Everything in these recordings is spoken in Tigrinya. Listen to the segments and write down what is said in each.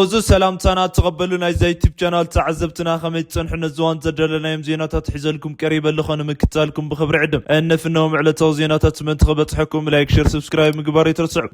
እዚ ሰላምታና ተቐበሉ። ናይዛ ዩቲብ ቻናል ተዓዘብትና፣ ከመይ ትጸንሑ? ነዚ እዋን ዘዳለናዮም ዜናታት ሒዘልኩም ቀሪበ ኣለኹ። ንምክትታልኩም ብኽብሪ ዕድም። እነፍነዎም ዕለታዊ ዜናታት ምእንቲ ክበጽሐኩም ላይክ፣ ሼር፣ ሰብስክራይብ ምግባር ኣይትረስዑ።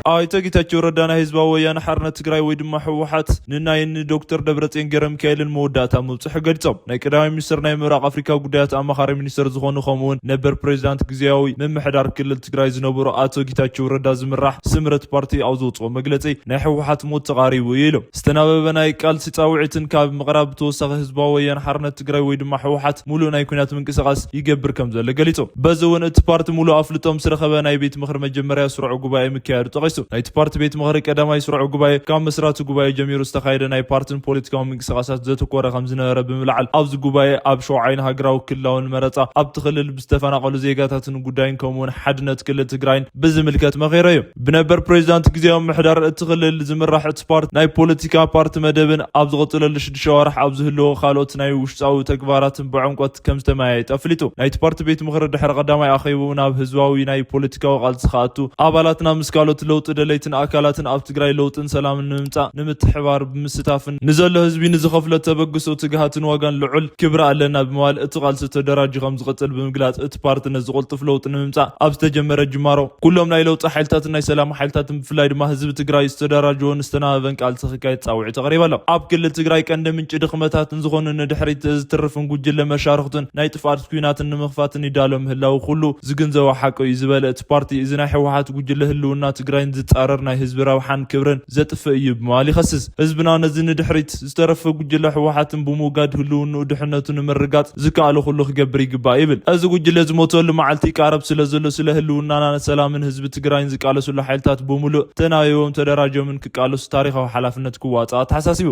ኣይተ ጌታቸው ረዳ ናይ ህዝባዊ ወያነ ሓርነት ትግራይ ወይ ድማ ህወሓት ንናይ ንዶክተር ደብረጽዮን ገረሚካኤልን መወዳእታ ምብጽሑ ገሊጾም። ናይ ቀዳማይ ሚኒስትር ናይ ምብራቕ ኣፍሪካ ጉዳያት ኣማኻሪ ሚኒስትር ዝኾኑ ከምኡውን ነበር ፕሬዚዳንት ግዜያዊ ምምሕዳር ክልል ትግራይ ዝነበሩ ኣቶ ጌታቸው ረዳ ዝምራሕ ስምረት ፓርቲ ኣብ ዘውፅኦ መግለፂ ናይ ህወሓት ሞት ተቓሪቡ እዩ ኢሎም። ዝተናበበ ናይ ቃልሲ ፃውዒትን ካብ ምቕራብ ብተወሳኺ ህዝባዊ ወያነ ሓርነት ትግራይ ወይ ድማ ህወሓት ሙሉእ ናይ ኩናት ምንቅስቃስ ይገብር ከም ዘሎ ገሊጾም። በዚ እውን እቲ ፓርቲ ሙሉእ ኣፍልጦ ምስ ረኸበ ናይ ቤት ምኽሪ መጀመርያ ስሩዕ ጉባኤ ምክያዱ ጠቒሱ። ናይቲ ፓርቲ ቤት ምኽሪ ቀዳማይ ስሩዕ ጉባኤ ካብ መስራቲ ጉባኤ ጀሚሩ ዝተኻየደ ናይ ፓርትን ፖለቲካዊ ምንቅስቃሳት ዘተኮረ ከም ዝነበረ ብምልዓል ኣብዚ ጉባኤ ኣብ ሸውዓይን ሃገራዊ ክልላውን መረፃ ኣብቲ ክልል ብዝተፈናቐሉ ዜጋታትን ጉዳይን ከምኡውን ሓድነት ክልል ትግራይን ብዝምልከት መኺሩ እዩ። ብነበር ፕሬዚዳንት ግዜያዊ ምምሕዳር እቲ ክልል ዝምራሕ እቲ ፓርቲ ናይ ፖለቲካ ፓርቲ መደብን ኣብ ዝቕፅለሉ ሽዱሽተ ኣዋርሕ ኣብ ዝህልዎ ካልኦት ናይ ውሽጣዊ ተግባራትን ብዕምቆት ከም ዝተመያየጠ ኣፍሊጡ። ናይቲ ፓርቲ ቤት ምኽሪ ድሕሪ ቀዳማይ ኣኼቡ ናብ ህዝባዊ ናይ ፖለቲካዊ ቃልሲ ክኣቱ ኣባላትና ምስ ካልኦት ለውጢ ደለይትን ኣካላትን ኣብ ትግራይ ለውጥን ሰላምን ንምምፃእ ንምትሕባር ብምስታፍን ንዘሎ ህዝቢ ንዝኸፍሎ ተበግሶ ትግሃትን ዋጋን ልዑል ክብሪ ኣለና ብምባል እቲ ቃልሲ ተደራጅ ከም ዝቕፅል ብምግላፅ እቲ ፓርቲ ነዚ ቅልጡፍ ለውጢ ንምምፃእ ኣብ ዝተጀመረ ጅማሮ ኩሎም ናይ ለውጢ ሓይልታትን ናይ ሰላም ሓይልታትን ብፍላይ ድማ ህዝቢ ትግራይ ዝተደራጀወን ዝተናበበን ቃልሲ ክካየድ ፃውዒት ኣቕሪቡ ኣሎ። ኣብ ክልል ትግራይ ቀንዲ ምንጪ ድኽመታትን ዝኾኑ ንድሕሪት ዝትርፍን ጉጅለ መሻርኽቱን ናይ ጥፍኣት ኲናትን ንምኽፋትን ይዳሎ ምህላው ኩሉ ዝግንዘቦ ሓቂ እዩ ዝበለ እቲ ፓርቲ፣ እዚ ናይ ህወሓት ጉጅለ ህልውና ትግራይን ዝፃረር ናይ ህዝቢ ረብሓን ክብርን ዘጥፍእ እዩ ብምባል ይኸስስ። ህዝብና ነዚ ንድሕሪት ዝተረፈ ጉጅለ ህወሓትን ብምውጋድ ህልውንኡ ድሕነቱ ንምርጋፅ ዝከኣሎ ኩሉ ክገብር ይግባእ ይብል። እዚ ጉጅለ ዝሞተሉ መዓልቲ ይቃረብ ስለ ዘሎ ስለ ህልውናና ሰላምን ህዝቢ ትግራይን ዝቃለስሉ ሓይልታት ብምሉእ ተናቢቦም ተደራጆምን ክቃለሱ ታሪኻዊ ሓላፍነት ክዋፅእ ኣተሓሳሲቡ።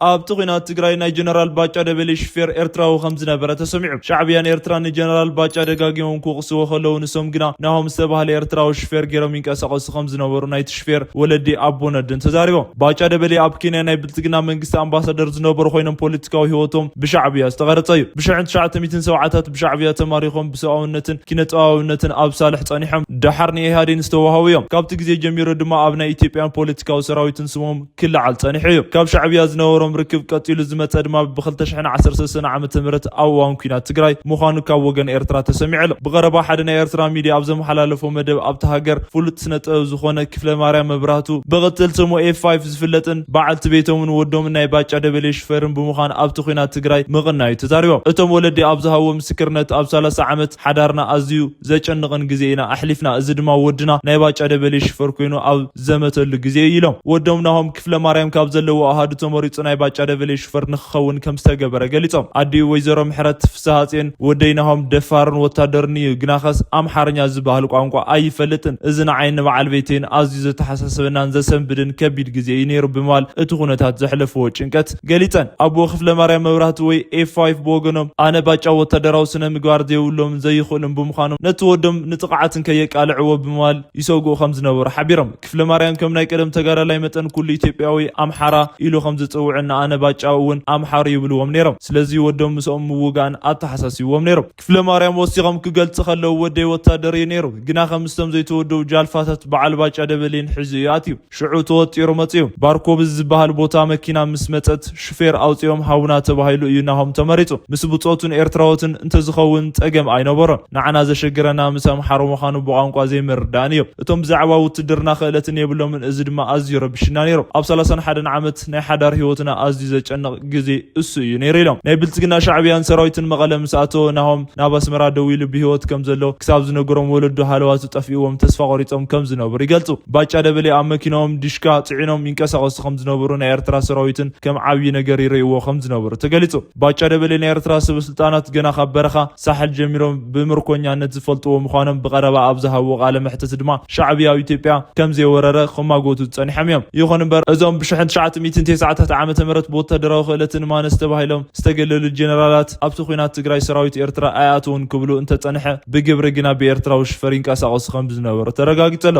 ኣብቲ ኲናት ትግራይ ናይ ጀነራል ባጫ ደበሌ ሽፌር ኤርትራዊ ከም ዝነበረ ተሰሚዑ። ሻዕብያን ኤርትራን ንጀነራል ባጫ ደጋጊሞም ክወቕስዎ ከለዉ ንሶም ግና ናሆም ዝተባህለ ኤርትራዊ ሽፌር ገይሮም ይንቀሳቐሱ ከም ዝነበሩ ናይቲ ሽፌር ወለዲ ኣቦ ነድን ተዛሪቦም። ባጫ ደበሌ ኣብ ኬንያ ናይ ብልጽግና መንግስቲ ኣምባሳደር ዝነበሩ ኮይኖም ፖለቲካዊ ህይወቶም ብሻዕብያ ዝተቐረጸ እዩ። ብሽሕን ትሽዓተ ሚእትን ሰብዓታት ብሻዕብያ ተማሪኾም ብሰብኣውነትን ኪነጥበባውነትን ኣብ ሳልሕ ጸኒሖም ደሓር ንኢህኣዴን ዝተዋህቡ እዮም። ካብቲ ግዜ ጀሚሩ ድማ ኣብ ናይ ኢትዮጵያን ፖለቲካዊ ሰራዊትን ስሞም ክለዓል ጸኒሑ እዩ። ካብ ሻዕብያ ዝነበሮም ርክብ ቀጺሉ ዝመጸ ድማ ብ ክልተ ሽሕን ዓሰርተ ሰለስተን ዓመተ ምህረት ኣብ እዋን ኲናት ትግራይ ምዃኑ ካብ ወገን ኤርትራ ተሰሚዑ ኣሎ። ብቐረባ ሓደ ናይ ኤርትራ ሚድያ ኣብ ዘመሓላለፎ መደብ ኣብታ ሃገር ፍሉጥ ስነ ጥበብ ዝኾነ ክፍለ ማርያም መብራህቱ ብቕጽል ስሙ ኤፍ ፋይፍ ዝፍለጥን በዓልቲ ቤቶምን ወዶምን ናይ ባጫ ደበሌ ሽፈርን ብምዃን ኣብቲ ኲናት ትግራይ ምቕናዩ ተዛሪቦም። እቶም ወለዲ ኣብ ዝሃብዎ ምስክርነት ኣብ ሰላሳ ዓመት ሓዳርና ኣዝዩ ዘጨንቕን ግዜ ኢና ኣሕሊፍና። እዚ ድማ ወድና ናይ ባጫ ደበሌ ሽፈር ኮይኑ ኣብ ዘመተሉ ግዜ እዩ ኢሎም። ወዶም ናሆም ክፍለ ማርያም ካብ ዘለዎ ኣሃዱ ተመሪጹ ናይ ባጫ ደበሌ ሽፈር ንክኸውን ከም ዝተገበረ ገሊጾም። ኣዲኡ ወይዘሮ ምሕረት ፍስሃጽዮን ወደይ ናሆም ደፋርን ወታደርን እዩ፣ ግናኸስ ኣምሓርኛ ዝበሃል ቋንቋ ኣይፈልጥን። እዚ ንዓይን ንበዓል ቤተይን ኣዝዩ ዘተሓሳስበናን ዘሰንብድን ከቢድ ግዜ እዩ ነይሩ ብምባል እቲ ኩነታት ዘሕለፍዎ ጭንቀት ገሊጸን። ኣቦ ክፍለ ማርያም መብራህቱ ወይ ኤፍ ፋይፍ ብወገኖም ኣነ ባጫ ወታደራዊ ስነ ምግባር ዘይብሎምን ዘይኽእሉን ብምዃኖም ነቲ ወዶም ንጥቕዓትን ከየቃልዕዎ ብምባል ይሰግኡ ከም ዝነበሩ ሓቢሮም። ክፍለ ማርያም ከም ናይ ቀደም ተጋዳላይ መጠን ኩሉ ኢትዮጵያዊ ኣምሓራ ኢሉ ከም ዝጽውዕን ንኣነ ባጫ እውን ኣምሓሩ ይብልዎም ነይሮም። ስለዚ ወዶም ምስኦም ምውጋእን ኣተሓሳሲብዎም ነይሮም። ክፍለ ማርያም ወሲኾም ክገልጽ ከለዉ ወደይ ወታደር እዩ ነይሩ፣ ግና ከምስቶም ዘይተወደቡ ጃልፋታት በዓል ባጫ ደበሌን ሒዙ እዩ ኣትዩ። ሽዑ ተወጢሩ መጽዩ። ባርኮብ ዝበሃል ቦታ መኪና ምስ መጸት ሹፌር ኣውጺኦም ሃቡና ተባሂሉ እዩ ናሆም ተመሪጹ። ምስ ብጾቱን ኤርትራዎትን እንተዝኸውን ጸገም ኣይነበሮን። ንዓና ዘሸግረና ምስ ኣምሓሩ ምዃኑ ብቋንቋ ዘይምርዳእን እዩ። እቶም ብዛዕባ ውትድርና ክእለትን የብሎምን፣ እዚ ድማ ኣዝዩ ረቢሽና ነይሩ። ኣብ ሰላሳን ሓደን ዓመት ናይ ሓዳር ህይወትና ኣዝዩ ዘጨንቕ ግዜ እሱ እዩ ነይሩ ኢሎም። ናይ ብልጽግና ሻዕብያን ሰራዊትን መቐለ ምስ ኣተወ ናሆም ናብ ኣስመራ ደዊሉ ብህይወት ከም ዘሎ ክሳብ ዝነግሮም ወለዱ ሃለዋቱ ጠፊእዎም ተስፋ ቆሪጾም ከም ዝነበሩ ይገልጹ። ባጫ ደበሌ ኣብ መኪናኦም ዲሽካ ጽዒኖም ይንቀሳቐሱ ከም ዝነበሩ ናይ ኤርትራ ሰራዊትን ከም ዓብዪ ነገር ይርእይዎ ከም ዝነበሩ ተገሊጹ። ባጫ ደበሌ ናይ ኤርትራ ሰበ ስልጣናት ገና ካብ በረኻ ሳሕል ጀሚሮም ብምርኮኛነት ዝፈልጥዎ ምዃኖም ብቐረባ ኣብ ዝሃብዎ ቃለ መሕትት ድማ ሻዕብያ ኣብ ኢትዮጵያ ከም ዘይወረረ ክማጎቱ ጸኒሖም እዮም። ይኹን እምበር እዞም ብሽሕን ትሽዓተ ሚእትን ተስዓታት ዓመተ ምህረት ብወታደራዊ ክእለትን ማነስ ተባሂሎም ዝተገለሉ ጀነራላት ኣብቲ ኲናት ትግራይ ሰራዊት ኤርትራ ኣይኣተውን ክብሉ እንተጸንሐ ብግብሪ ግና ብኤርትራዊ ሽፈር ይንቀሳቐሱ ከም ዝነበሩ ተረጋጊጹ ኣሎ።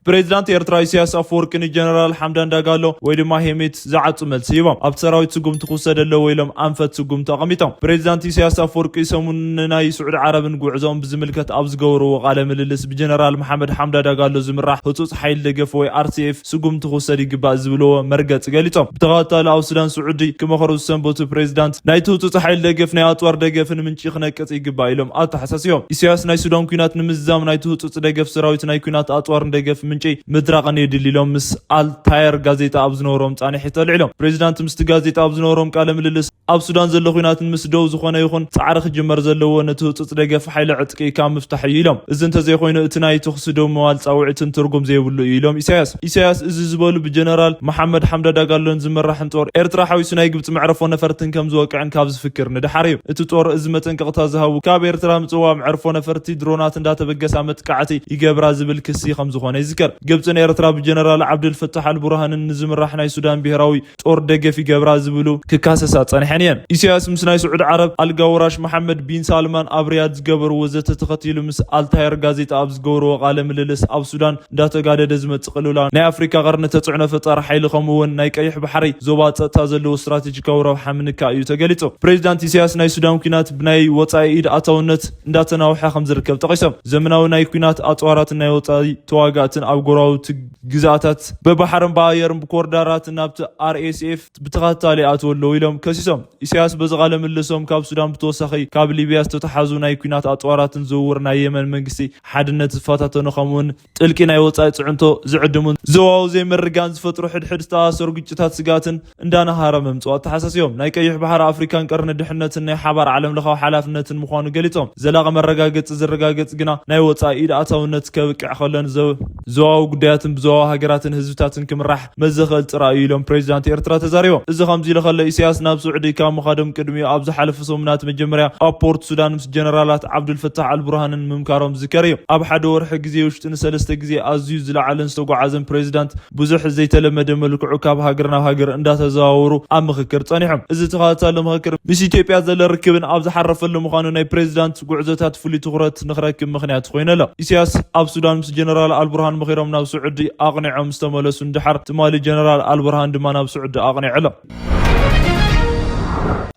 ፕሬዚዳንት ኤርትራ ኢሳያስ ኣፈወርቂ ንጀነራል ሓምዳን ዳጋሎ ወይ ድማ ሄሜት ዝዓጹ መልሲ ሂቦም። ኣብቲ ሰራዊት ስጉምቲ ክውሰድ ኣለዎ ኢሎም ኣንፈት ስጉምቲ ኣቐሚጦም። ፕሬዚዳንት ኢሳያስ ኣፈወርቂ ሰሙን ንናይ ስዑዲ ዓረብን ጉዕዞኦም ብዝምልከት ኣብ ዝገበርዎ ቃለ ምልልስ ብጀነራል መሓመድ ሓምዳ ዳጋሎ ዝምራሕ ህጹጽ ሓይሊ ደገፍ ወይ ኣርሲኤፍ ስጉምቲ ክውሰድ ይግባእ ዝብልዎ መርገጺ ገሊጾም። ብተኸታታሊ ኣብ ሱዳን ስዑዲ ክመኸሩ ዝሰንበቱ ፕሬዚዳንት ናይቲ ህጹጽ ሓይሊ ደገፍ ናይ ኣጽዋር ደገፍን ምንጪ ክነቅጽ ይግባእ ኢሎም ኣተሓሳሲቦም። ኢሳያስ ናይ ሱዳን ኲናት ንምዝዛም ናይቲ ህጹጽ ደገፍ ሰራዊት ናይ ኲናት ኣጽዋርን ደገፍ ምንጪ ምድራቕን የድሊ ኢሎም ምስ ኣልታየር ጋዜጣ ኣብ ዝነበሮም ጻንሒት ኣልዒሎም። ፕሬዚዳንት ምስቲ ጋዜጣ ኣብ ዝነበሮም ቃለ ምልልስ ኣብ ሱዳን ዘሎ ኲናት ንምስደው ዝኾነ ይኹን ጻዕሪ ክጅመር ዘለዎ ነቲ ህጹጽ ደገፍ ሓይሊ ዕጥቂ ካብ ምፍታሕ እዩ ኢሎም። እዚ እንተዘይኮይኑ እቲ ናይ ተኹሲ ደው ምባል ጻውዒትን ትርጉም ዘይብሉ እዩ ኢሎም ኢሳያስ። ኢሳያስ እዚ ዝበሉ ብጀነራል መሓመድ ሓምዳ ዳጋሎን ዝምራሕን ጦር ኤርትራ ሓዊሱ ናይ ግብጺ መዕረፎ ነፈርትን ከም ዝወቅዕን ካብ ዝፍክር ንድሓር እዩ። እቲ ጦር እዚ መጠንቀቕታ ዝሃቡ ካብ ኤርትራ ምጽዋ መዕርፎ ነፈርቲ ድሮናት እንዳተበገሳ መጥቃዕቲ ይገብራ ዝብል ክሲ ከም ዝኾነ ይዝከር። ግብጽን ኤርትራ ብጀነራል ዓብደል ፈታሕ ኣልቡርሃንን ንዝምራሕ ናይ ሱዳን ብሄራዊ ጦር ደገፍ ይገብራ ዝብሉ ክካሰሳ ጸኒሐን እየን። ኢሳያስ ምስ ናይ ስዑድ ዓረብ ኣልጋ ወራሽ መሓመድ ቢን ሳልማን ኣብ ሪያድ ዝገበርዎ ዘተ ተኸቲሉ ምስ ኣልታየር ጋዜጣ ኣብ ዝገበርዎ ቃለ ምልልስ ኣብ ሱዳን እንዳተጋደደ ዝመጽእ ቅልውላ ናይ ኣፍሪካ ቀርኒ ተጽዕኖ ፈጣሪ ሓይሊ ከምኡ እውን ናይ ቀይሕ ባሕሪ ዞባ ጸጥታ ዘለዎ ስትራቴጂካዊ ረብሓ ምንካ እዩ ተገሊጹ። ፕሬዚዳንት ኢሳያስ ናይ ሱዳን ኲናት ብናይ ወጻኢ ኢድ ኣታውነት እንዳተናውሐ ከም ዝርከብ ጠቒሶም። ዘመናዊ ናይ ኲናት ኣጽዋራትን ናይ ወጻኢ ተዋጋእትን ኣብ ጎረባብቲ ግዝኣታት ብባሕርን ብኣየርን ብኮሪዳራትን ናብቲ ኣርኤስኤፍ ብተኸታታሊ ኣትወለዉ ኢሎም ከሲሶም። ኢሳያስ በዚ ቃለ ምልልሶም ካብ ሱዳን ብተወሳኺ ካብ ሊብያ ዝተተሓዙ ናይ ኲናት ኣጽዋራትን ዝውውር ናይ የመን መንግስቲ ሓድነት ዝፈታተኑ ከምኡውን ጥልቂ ናይ ወጻኢ ጽዕንቶ ዝዕድሙን ዞባዊ ዘይምርጋን ዝፈጥሩ ሕድሕድ ዝተኣሳሰሩ ግጭታት ስጋትን እንዳነሃረ ምምጽኡ ኣተሓሳሲቦም። ናይ ቀይሕ ባሕሪ ኣፍሪካን ቀርኒ ድሕነትን ናይ ሓባር ዓለም ለኻዊ ሓላፍነትን ምዃኑ ገሊጾም። ዘላቒ መረጋገጺ ዝረጋገጽ ግና ናይ ወጻኢ ኢድ ኣታውነት ከብቅዕ ከሎን ዘ- ዞባዊ ጉዳያትን ብዞባዊ ሃገራትን ህዝብታትን ክምራሕ መዘኸል ጥራይ እዩ ኢሎም ፕሬዚዳንት ኤርትራ ተዛሪቦም። እዚ ከምዚ ኢሉ ከሎ ኢሳያስ ናብ ስዑዲ ካብ ምኻዶም ቅድሚኡ ኣብ ዝሓለፉ ሰሙናት መጀመርያ ኣብ ፖርት ሱዳን ምስ ጀነራላት ዓብዱልፈታሕ ኣልቡርሃንን ምምካሮም ዝዝከር እዩ። ኣብ ሓደ ወርሒ ግዜ ውሽጢ ንሰለስተ ግዜ ኣዝዩ ዝለዓለን ዝተጓዓዘን ፕሬዚዳንት ብዙሕ ዘይተለመደ መልክዑ ካብ ሃገር ናብ ሃገር እንዳተዘዋወሩ ኣብ ምኽክር ጸኒሖም። እዚ ተኸታታሊ ምኽክር ምስ ኢትዮጵያ ዘሎ ርክብን ኣብ ዝሓረፈሉ ምዃኑ ናይ ፕሬዚዳንት ጉዕዞታት ፍሉይ ትኹረት ንኽረክብ ምኽንያት ኮይኑ ኣሎ። ኢሳያስ ኣብ ሱዳን ምስ ጀነራል ኣልቡርሃን ምኺሮም ናብ ስዑዲ ኣቕኒዖም ዝተመለሱ ንድሓር ትማሊ ጀነራል ኣልቡርሃን ድማ ናብ ስዑዲ ኣቕኒዑ ኣሎ።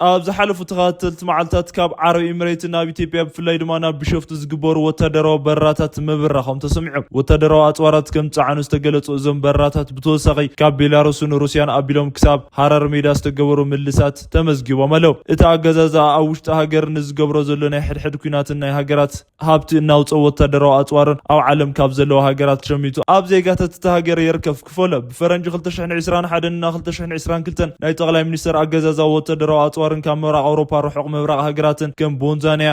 ኣብ ዝሓለፉ ተኸታተልቲ መዓልታት ካብ ዓረብ ኤምሬትን ናብ ኢትዮጵያ ብፍላይ ድማ ናብ ቢሾፍቱ ዝግበሩ ወታደራዊ በረራታት ምብራኾም ተሰሚዑ። ወታደራዊ ኣጽዋራት ከም ዝጸዓኑ ዝተገለጹ እዞም በረራታት ብተወሳኺ ካብ ቤላሩስን ሩስያን ኣቢሎም ክሳብ ሃረር ሜዳ ዝተገበሩ ምልሳት ተመዝጊቦም ኣለዉ። እቲ ኣገዛዝኣ ኣብ ውሽጢ ሃገር ንዝገብሮ ዘሎ ናይ ሕድሕድ ኲናትን ናይ ሃገራት ሃብቲ እናውፀ ወታደራዊ ኣፅዋርን ኣብ ዓለም ካብ ዘለዋ ሃገራት ሸሚቱ ኣብ ዜጋታት እታ ሃገር የርከብ ክፈሎ። ብፈረንጂ ክልተ ሽሕን ዕስራን ሓደን እና ክልተ ሽሕን ዕስራን ክልተን ናይ ጠቕላይ ሚኒስትር ኣገዛዛዊ ወታደራዊ ኣፅዋርን ካብ ምብራቕ ኣውሮፓ ርሑቕ ምብራቕ ሃገራትን ከም ቦንዛንያ፣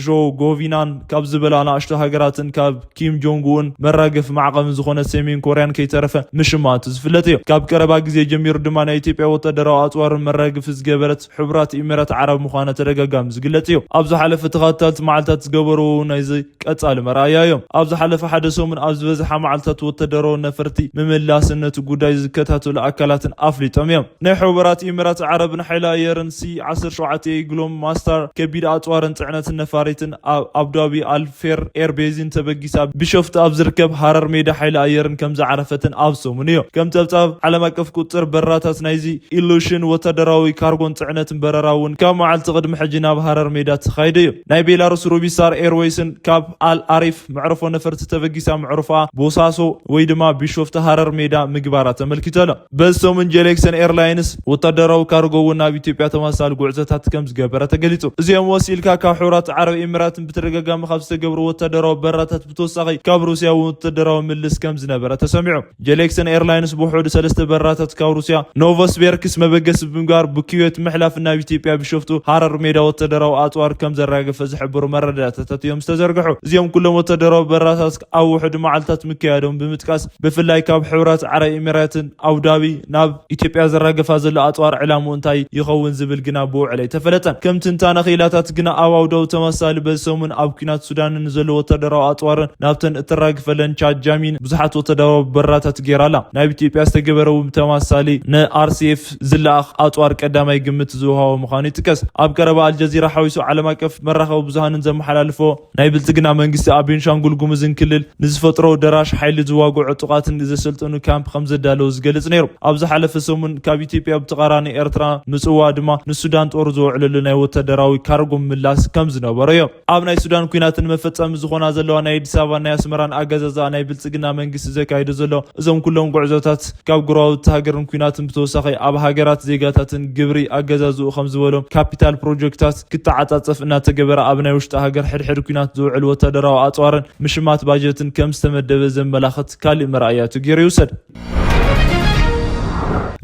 ሄርዞጎቪናን ካብ ዝበላ ንኣሽቱ ሃገራትን ካብ ኪም ጆንግ ኡን መራገፊ ማዕቐብን ዝኾነት ሰሜን ኮርያን ከይተረፈ ምሽማቱ ዝፍለጥ እዩ። ካብ ቀረባ ግዜ ጀሚሩ ድማ ናይ ኢትዮጵያ ወታደራዊ ኣፅዋርን መራገፊ ዝገበረት ሕቡራት ኢሚራት ዓረብ ምዃና ተደጋጋሚ ዝግለጽ እዩ። ኣብ ዝሓለፈ ተኸታተልቲ መዓልታት ዝገበርዎ እውን ናይዚ ቀጻሊ መርኣያ እዮም። ኣብ ዝሓለፈ ሓደ ሰሙን ኣብ ዝበዝሓ መዓልታት ወታደራዊ ነፈርቲ ምምላስን ነቲ ጉዳይ ዝከታተሉ ኣካላትን ኣፍሊጦም እዮም። ናይ ሕቡራት ኢሚራት ዓረብን ሓይሊ ኣየርን ሲ ዓሰርተ ሸውዓተ ግሎም ማስተር ከቢድ ኣጽዋርን ጽዕነትን ነፋሪትን ኣብ ኣቡዳቢ ኣልፌር ኤርቤዚን ተበጊሳ ቢሾፍቱ ኣብ ዝርከብ ሃረር ሜዳ ሓይሊ ኣየርን ከም ዝዓረፈትን ኣብ ሰሙን እዩ። ከም ጸብጻብ ዓለም ኣቀፍ ቁጽር በራታት ናይዚ ኢሉሽን ወታደራዊ ካርጎን ጽዕነትን በረራ እውን ካብ መዓልቲ ቅድሚ ሕጂ ናብ ሃረር ሜዳ ተኻይደ እዩ። ናይ ቤላሩስ ሩቢሳር ኤርዌይስን ካብ ኣል ኣሪፍ መዕርፎ ነፈርቲ ተበጊሳ መዕርፎኣ ቦሳሶ ወይ ድማ ቢሾፍቱ ሃረር ሜዳ ምግባራ ተመልኪቱ ኣሎ። በዚ ሰሙን ጀሌክሰን ኤርላይንስ ወታደራዊ ካርጎ እውን ናብ ኢትዮጵያ ተመሳሳሊ ጉዕዞታት ከም ዝገበረ ተገሊጹ። እዚኦም ወሲልካ ካብ ሕቡራት ዓረብ ኤሚራትን ብተደጋጋሚ ካብ ዝተገብሩ ወታደራዊ በረራታት ብተወሳኺ ካብ ሩስያ እውን ወታደራዊ ምልስ ከም ዝነበረ ተሰሚዑ። ጀሌክሰን ኤርላይንስ ብውሕዱ ሰለስተ በረራታት ካብ ሩስያ ኖቮስቤርክስ መበገሲ ብምግባር ብኩዌት ምሕላፍ ናብ ኢትዮጵያ ቢሾፍቱ ሃረር ሜዳ ወታደራዊ ኣፅዋር ከም ዘራገፈ ዝሕብሩ መረዳእታታት እዮም ዝተዘርግሑ። እዚኦም ኩሎም ወታደራዊ በረራታት ኣብ ውሕዱ መዓልታት ምክያዶም ብምጥቃስ ብፍላይ ካብ ሕቡራት ዓረብ ኤሚራትን ኣቡዳቢ ናብ ኢትዮጵያ ዘራገፋ ዘሎ ኣፅዋር ዕላምኡ እንታይ ይኸውን ዝብል ግን ናብ ውዕል ኣይተፈለጠን። ከም ትንታነ ክኢላታት ግና ኣብ ኣውዳዊ ተመሳሳሊ በዚ ሰሙን ኣብ ኲናት ሱዳን ንዘለዉ ወታደራዊ ኣጽዋርን ናብተን እተራግፈለን ቻድ ጃሚን ብዙሓት ወታደራዊ በራታት ገይራ ኣላ። ናብ ኢትዮጵያ ዝተገበረ እውን ብተመሳሳሊ ን R C F ዝለኣኽ ኣጽዋር ቀዳማይ ግምት ዝወሃቦ ምዃኑ ይጥቀስ። ኣብ ቀረባ ኣልጀዚራ ሓዊሱ ዓለም ኣቀፍ መራኸቢ ብዙሃንን ዘመሓላልፎ ናይ ብልጽግና መንግስቲ ኣብ ቤንሻንጉል ጉሙዝን ክልል ንዝፈጥሮ ደራሽ ሓይሊ ዝዋግዑ ዕጡቓትን ዘሰልጠኑ ካምፕ ከም ዘዳለዉ ዝገልጽ ነይሩ። ኣብ ዝሓለፈ ሰሙን ካብ ኢትዮጵያ ብተቓራኒ ኤርትራ ምጽዋ ድማ ንሱዳን ጦር ዝውዕለሉ ናይ ወታደራዊ ካርጎ ምላስ ከም ዝነበሮ እዮም። ኣብ ናይ ሱዳን ኲናትን መፈጸሚ ዝኾና ዘለዋ ናይ ኣዲስ ኣበባ ናይ ኣስመራን ኣገዛዝኣ ናይ ብልጽግና መንግስቲ ዘካይዶ ዘሎ እዞም ኩሎም ጉዕዞታት ካብ ጎረባብቲ ሃገርን ኲናትን ብተወሳኺ ኣብ ሃገራት ዜጋታትን ግብሪ ኣገዛዝኡ ከም ዝበሎም ካፒታል ፕሮጀክታት ክተዓጻጸፍ እናተገበረ ኣብ ናይ ውሽጢ ሃገር ሕድሕድ ኲናት ዝውዕል ወታደራዊ ኣጽዋርን ምሽማት ባጀትን ከም ዝተመደበ ዘመላኽት ካልእ መርኣያ ተገይሩ ይውሰድ።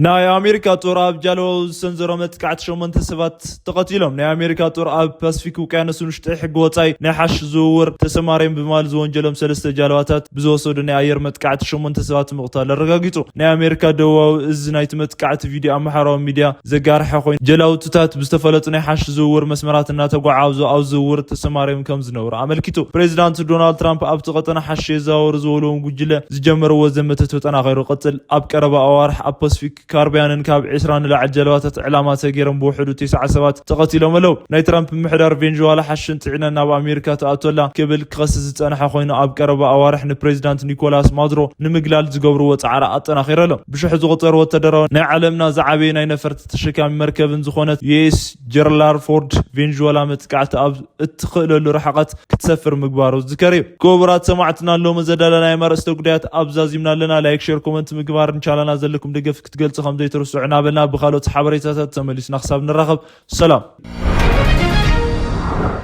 ናይ ኣሜሪካ ጦር ኣብ ጃልባው ዝሰንዘሮ መጥቃዕቲ ሸሞንተ ሰባት ተቐቲሎም። ናይ ኣሜሪካ ጦር ኣብ ፓስፊክ ውቅያኖስ ውሽጢ ሕጊ ወጻኢ ናይ ሓሽ ዝውውር ተሰማርዮም ብምባል ዝወንጀሎም ሰለስተ ጃልባታት ብዝወሰዱ ናይ ኣየር መጥቃዕቲ ሸሞንተ ሰባት ምቕታል ኣረጋጊጹ። ናይ ኣሜሪካ ደቡባዊ እዚ ናይቲ መጥቃዕቲ ቪድዮ ኣብ ማሕበራዊ ሚድያ ዘጋርሐ ኮይኑ፣ ጀላውትታት ብዝተፈለጡ ናይ ሓሽ ዝውውር መስመራት እናተጓዓዙ ኣብ ዝውውር ተሰማርዮም ከም ዝነበሩ ኣመልኪቱ። ፕሬዚዳንት ዶናልድ ትራምፕ ኣብቲ ቀጠና ሓሽ የዘዋወሩ ዝበልዎም ጉጅለ ዝጀመርዎ ዘመተ ተጠናኺሩ ይቕጽል። ኣብ ቀረባ ኣዋርሕ ኣብ ፓስፊክ ካርቢያንን ካብ ዕስራ ንላዕሊ ጀልባታት ዕላማ ተገይረን ብውሕዱ ተስዓ ሰባት ተቐቲሎም ኣለዉ። ናይ ትራምፕ ምምሕዳር ቬንዙዋላ ሓሽን ጽዒነን ናብ ኣሜሪካ ትኣቱ ኣላ ክብል ክኸስስ ዝጸንሐ ኮይኑ፣ ኣብ ቀረባ ኣዋርሕ ንፕሬዚዳንት ኒኮላስ ማዱሮ ንምግላል ዝገብርዎ ጻዕሪ ኣጠናኺሩ ኣሎ። ብሽሕ ዝቑጸሩ ወታደራዊ ናይ ዓለምና ዝዓበየ ናይ ነፈርቲ ተሸካሚ መርከብን ዝኾነት U S Gerald Ford ቬንዙዋላ መጥቃዕቲ ኣብ እትኽእለሉ ርሕቀት ክትሰፍር ምግባሩ ዝከር እዩ። ክቡራት ሰማዕትና፣ ሎሚ ዘዳለናዮም ኣርእስተ ጉዳያት ኣብዛዚምና ኣለና። ላይክ፣ ሼር፣ ኮመንት ምግባርን ቻናልና ዘለኩም ደገፍ ክትገልጹ ከም ዘይትርስዑ እናበልና ብኻልኦት ሓበሬታታት ተመሊስና ክሳብ ንራኸብ ሰላም።